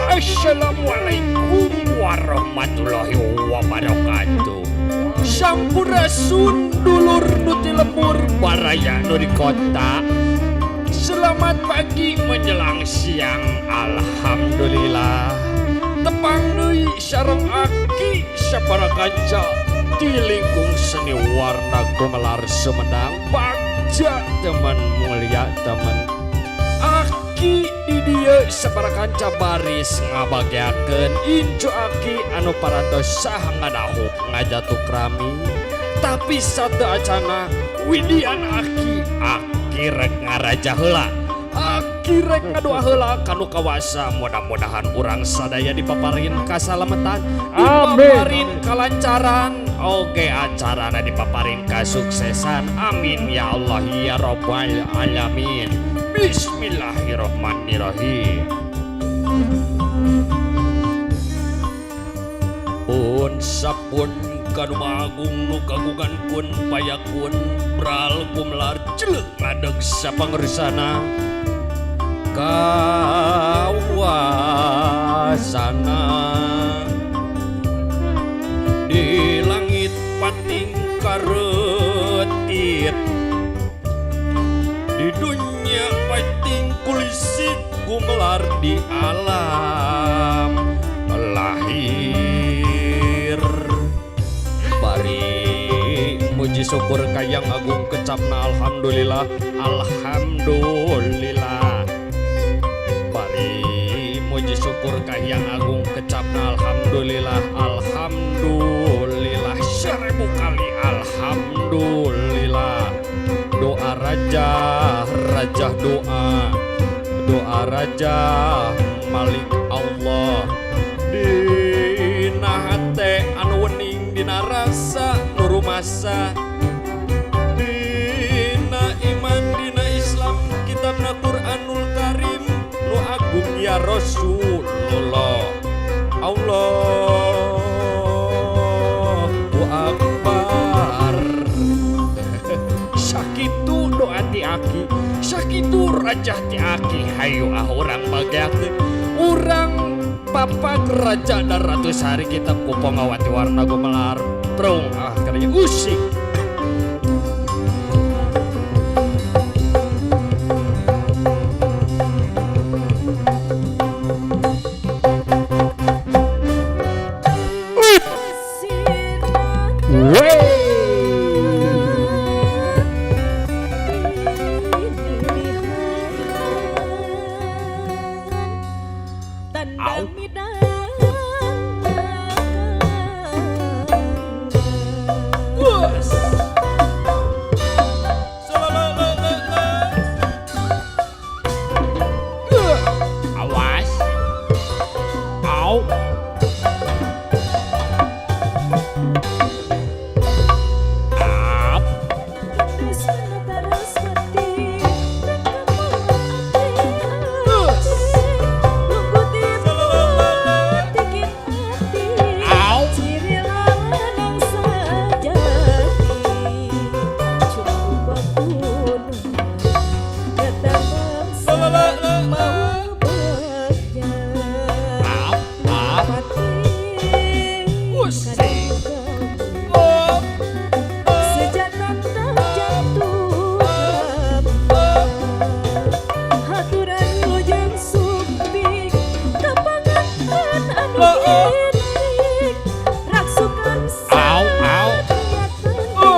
Assalamualaikum warahmatullahi wabarakatuh. Sampurasun dulur nu ti lembur, baraya nu di kota. Selamat pagi menjelang siang. Alhamdulillah tepang deui sareng aki sapara kanca di lingkung seni warna gumelar Sumedang. Bagja teman, mulia teman, aki di dieu sapara kanca baris ngabagiakeun incu aki anu parantos sah ngadahup ngajatuk rami. Tapi satu acana widian aki, aki rek ngaraja heula, aki rek ngadoa heula kanu kawasa. Mudah-mudahan urang sadaya dipaparin kasalamatan, dipaparin kalancaran, oke acarana dipaparin kasuksesan. Amin ya Allah ya Rabbal alamin. Bismillahirrahmanirrahim. Pun sapun kanu agung nu kagungan kun payakun bral gumelar jelek ngadeg sapangersana kawasana. Di langit pating karetit, di dunia pating kulisik gumelar di alam lahir. Bari muji syukur kayang agung kecapna alhamdulillah, alhamdulillah. Bari muji syukur kahiyang agung kecapna alhamdulillah, alhamdulillah, 1000 kali alhamdulillah. Doa raja, raja doa, doa raja Malik Allah. Dina hate anu wening, dina rasa nu rumasa, dina iman, dina Islam, kitabna Quranul Karim nu agung ya Rasulullah. Allahu Akbar. Sakitu doa ti aki, sakitu raja ti aki. Hayu ah urang bagiakeun, urang papak raja dan ratus hari kita ku pongawati warna gumelar prung ah katanya usik. Tanda Au. midang. Bus. Awas. Au. Ap. Au. Ap. Ap. Usik. Op. Sejatan jatuh haturan lujeng sumping kapangan anu giring raksukan. Au, au.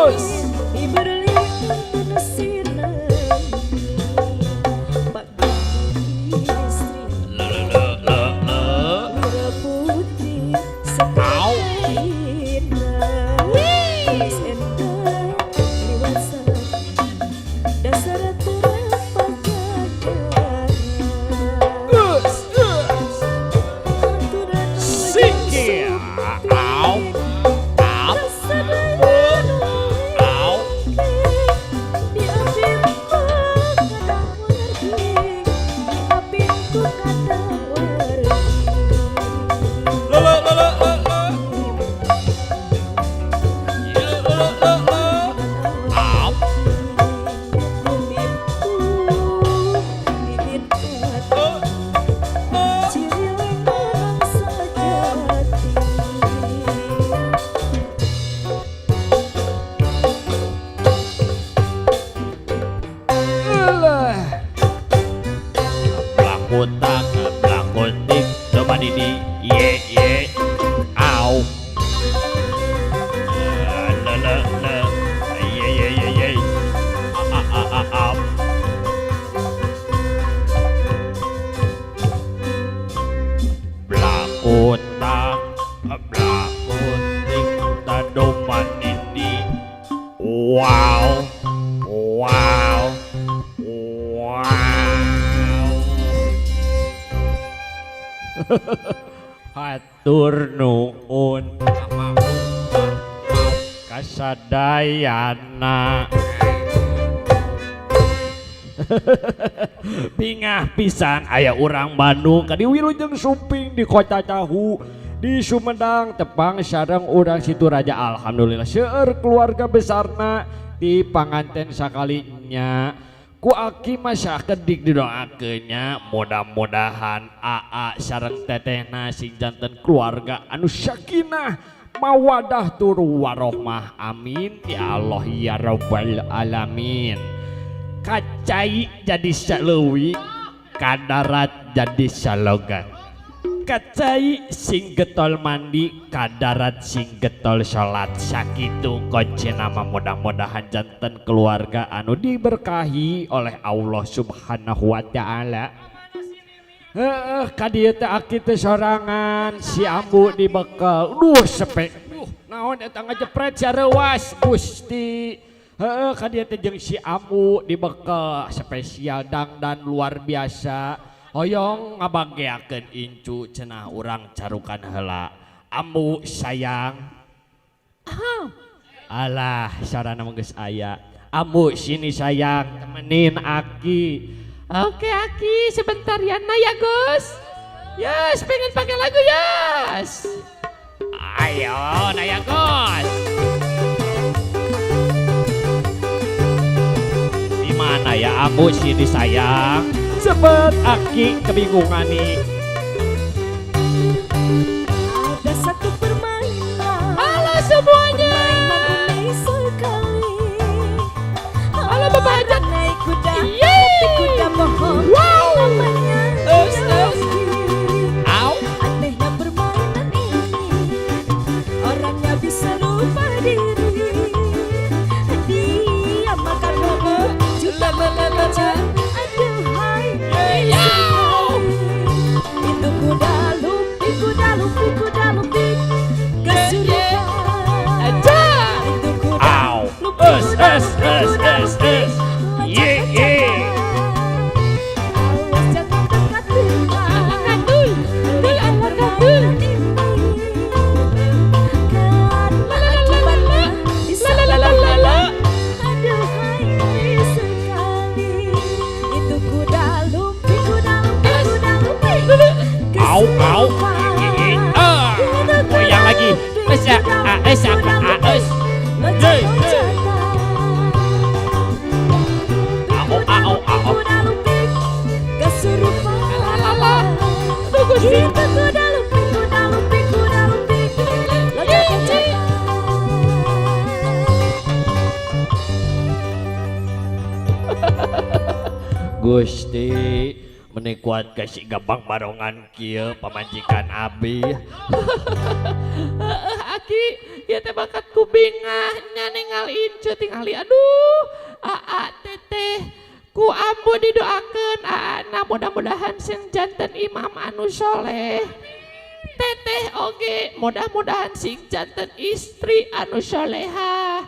Us. Iberling tunu sinami. Blakutak blakutik coba didi ye ye au le le le ye ye ye ye a a a a Blakutak blakutik tadoman didi wow wow wow. Hatur nuhun kasadayana. Bingah pisan aya urang Bandung kadi wilujeng sumping di Kota Cahu di Sumedang tepang sareng urang Situraja. Alhamdulillah seueur keluarga besarna di panganten sakalinya. Ku aki mah sakedik didoakeunnya mudah-mudahan aa sareng tetehna sing janten keluarga anu sakinah mawadah tur warohmah, amin ya Allah ya rabbal alamin. Kacai jadi saleuwi, kadarat jadi salogan. Kacai sing getol mandi, kadarat sing getol salat. Sakitu koncena mah mudah-mudahan janten keluarga anu diberkahi oleh Allah Subhanahu wa taala. Heeh, ka dieu teh aki teh sorangan si ambu dibekel. Duh sepek. Duh, naon eta ngajepret sareuwas Gusti. Heeh, ka dieu teh jeung si ambu dibekel spesial dangdan luar biasa. Hoyong ngabageakeun incu cenah urang carukan heula. Ambu sayang. Alah, sarana mah geus aya. Ambu sini sayang, temenin aki. Oke Aki, sebentar ya Naya Gus. Yes, pengen pakai lagu yes. Ayo Naya Gus. Di mana ya ambu sini sayang? Cepet aki kebingungan nih. Ada satu permainan. Halo semuanya. Permainan unik sekali. Halo Bapak Hajat. Orang naik kuda, Yeay. tapi kuda bohong. Wow. Namanya Us, us. Au. Anehnya permainan ini, orangnya bisa lupa diri. Dia makan bubur, juga makan macan. Aduhai, itu kuda lumping, kuda lumping, kuda lumping kesurupan. Aja. Itu kuda Au. lumping, Es, kuda es, lumping, es, kuda es, lumping, es. Ye, ye. Awas jangan dekat-dekat. Katul. Lihat permainan ini, karena akibatnya bisa berbahaya. Aduhai sekali. Itu kuda lumping, kuda lumping, kuda lumping Au, au. kesurupan. Ye, ye. Ah. Itu kuda Goyang lagi. lumping, Es ya, kuda ah, es, lumping, ah, kuda ah, lumping, es. loncat-loncatan. Au, au, au. Kuda lumping kesurupan. Lalala. Aduh Gusti. Itu kuda lumping, kuda lumping, kuda lumping, loncat-loncatan. Gusti meni kuat kasih gabang barongan kieu pamajikan abi. Heeh Aki, ieu teh bakat ku bingah nya ningali incu tingali aduh. Aa teteh ku ambu didoakeun aa na mudah-mudahan sing janten imam anu soleh. Teteh oge mudah-mudahan sing janten istri anu soleha.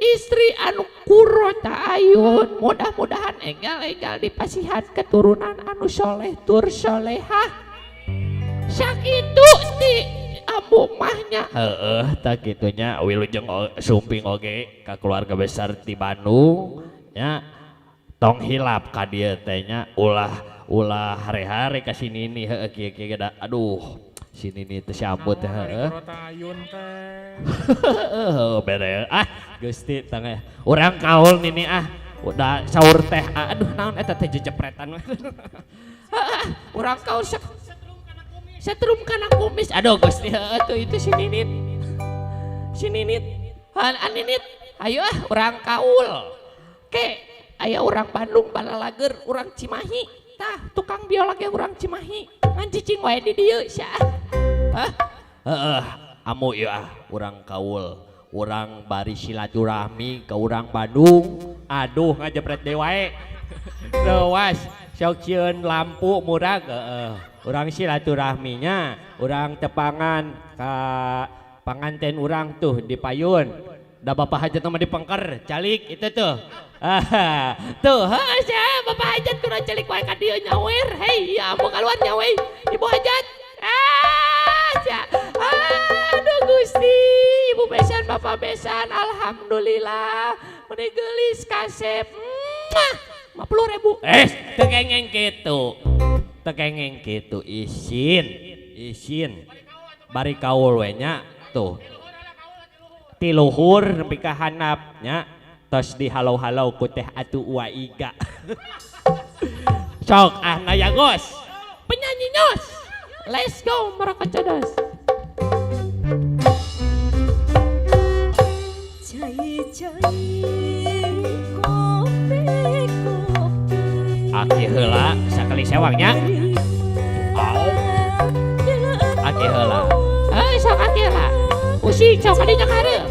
Istri anu kurota ayun, mudah-mudahan enggal-enggal dipasihan keturunan anu soleh tur solehah. Sakitu ti ambu mahnya. Heeh, tah kitunya wilujeng sumping oge ka keluarga besar di Bandung nya. Tong hilap ka dieu teh nya, ulah ulah hare-hare ka si Nini heueuh kieu kieu da. Aduh, si Nini teh si ambu teh heueuh. Ayun teh. Heeh, bere. Ah, Gusti tangeh. Urang kaul Nini ah. Udah sahur teh. Aduh, naon eta teh jejepretan. Heeh, urang kaul setrum kana kumis. Aduh Gusti heueuh tuh itu si Ninit. Si Ninit. Han Ninit. Ayo ah urang kaul. Ke aya urang Bandung balalager, urang Cimahi. Tah tukang biola ge urang Cimahi. Ngan cicing wae di dieu sia. Hah? Heeh, amu ieu ah urang kaul. Urang bari silaturahmi ka urang Bandung. Aduh ngajepret deui wae. Lewas sok sieun lampu murag heeh. Urang silaturahminya, urang tepangan ka panganten urang tuh di payun. Da bapak hajat mah dipengker, calik itu tuh. Ah, tuh, heuh sia bapak hajat kurang calik wae ka dieu nyawer. Hei, ya amu kaluar nyawe ibu hajat. Ah, sia. Aduh Gusti, ibu besan bapak besan, alhamdulillah. Meni geulis kasep. Muah, 50.000. Teu kengeng kitu. Teu kengeng kitu isin, isin. Bari kaul we nya tuh. Ti luhur nepi ka handap nya tos dihalau-halau ku teh atuh ua iga. Sok ah nayagos. Penyanyi nyos. Let's go merokok codos. Cai-cai kopi-kopi. Aki heula sakali sewangnya. Au. Aki heula. Eh sok aki heula. Usik sok kadinya kareu.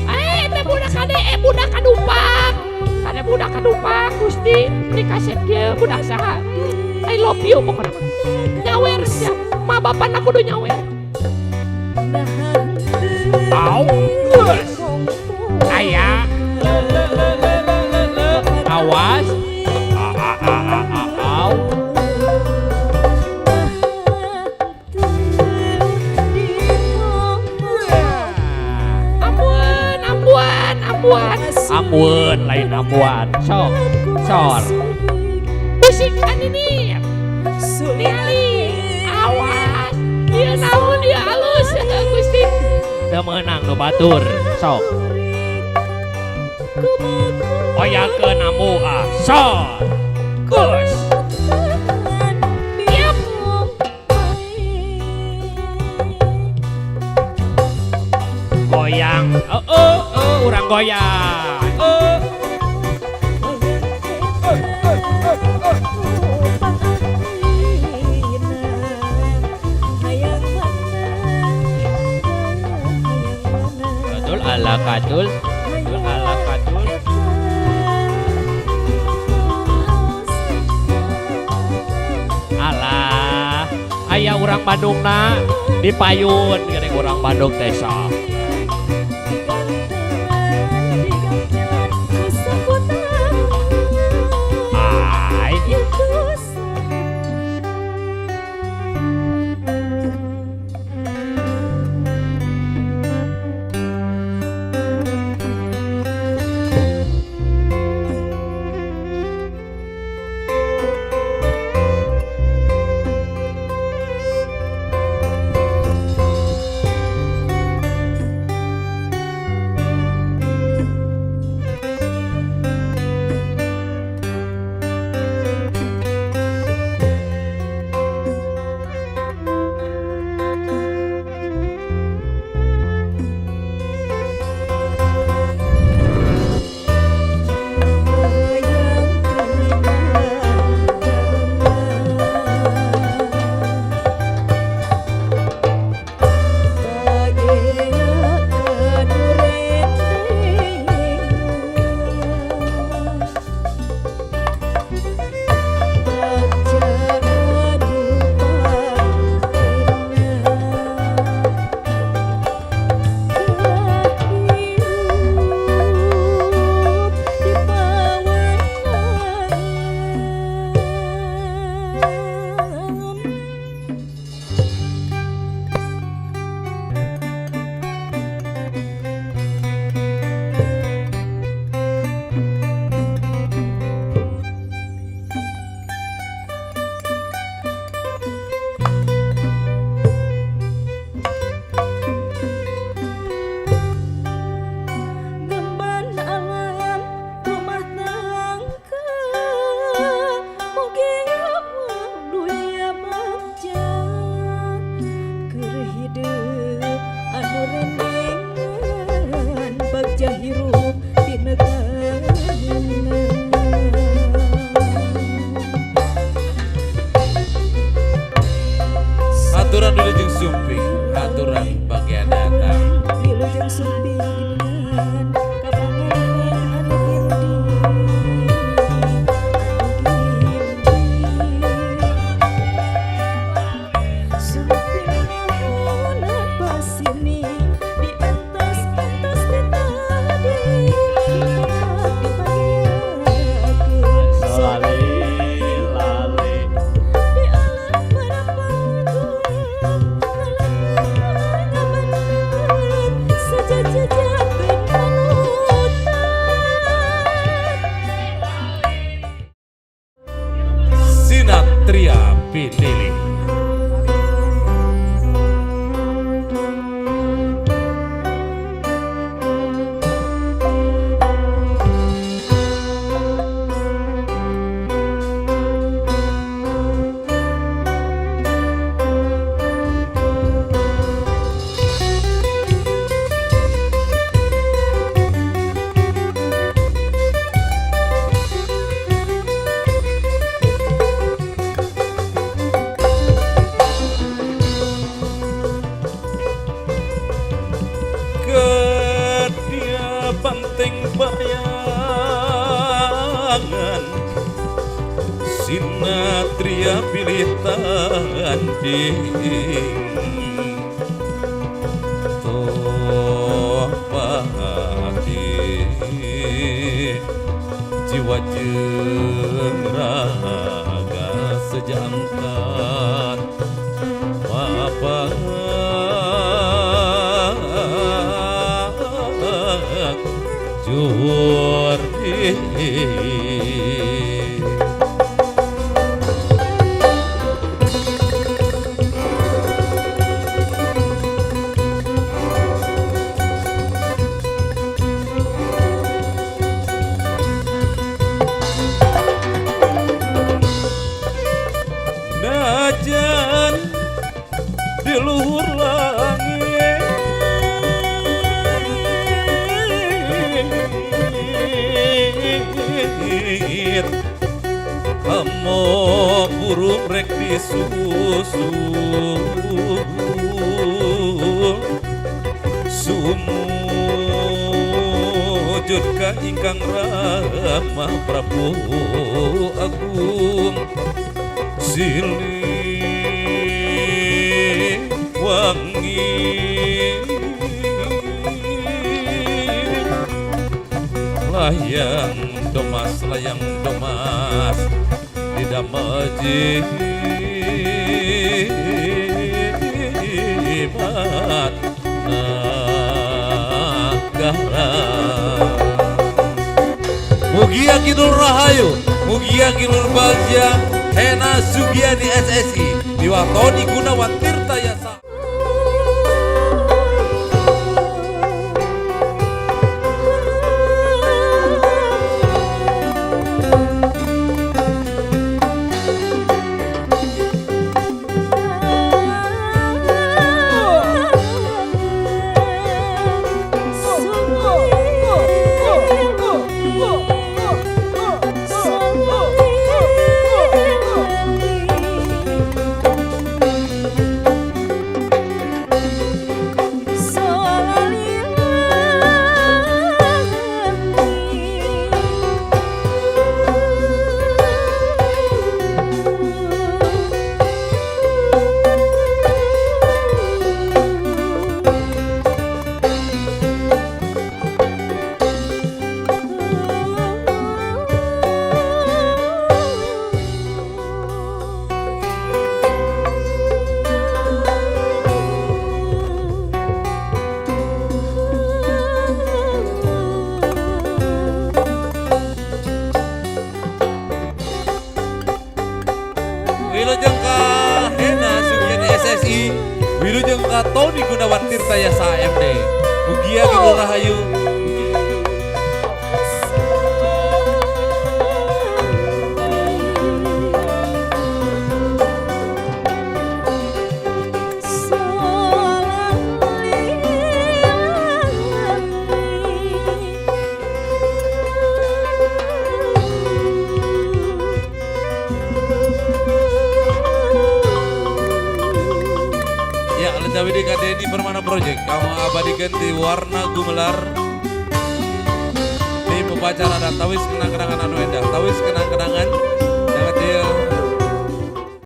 Eh teh budak kade budak kadupak. Kade budak kadupak Gusti dikasih kieu budak saha. I love you pokona mah. Nyawer sia. Ma bapana kudu nyawer. Au. Aya. Awas. Au. Ambuan, ambuan, ambuan. Ambuan lain ambuan. Sok, sor. Pusing kan ini. Ningali. Awas. Ieu naon ieu halus Gusti. Teu meunang nu batur. Sok. Oyakeun ambu ah. Sor. Kus. Yap. Goyang. Urang goyang. Katul ala katul. Katul ala katul. Alah, aya urang Bandungna di payun geuning urang Bandung teh sok. Ai. bayangan sinatria pilih tanding toh pati jiwa jeung raga sejangkat mapak jur najan di luhur langit kamu burung rek disusul sumujud ka ingkang Rama Prabu Agung Siliwangi layang domas didamel jimat nagara. Mugia Kidul Rahayu, Mugia Kidul Bagja, Hena Sugiani SSI, Diwatoni Gunawan Tirta Yasa. Wilujeng ka Hena Sugiani SSI, wilujeng ka Tony Gunawan Tirta Yasa AMD. Mugia Kidul Rahayu. Ya, Lencawi di Kadeni Permana Project, kamu abadikan di warna gumelar di upacara dan tawis kenang-kenangan anu endah, tawis kenang-kenangan.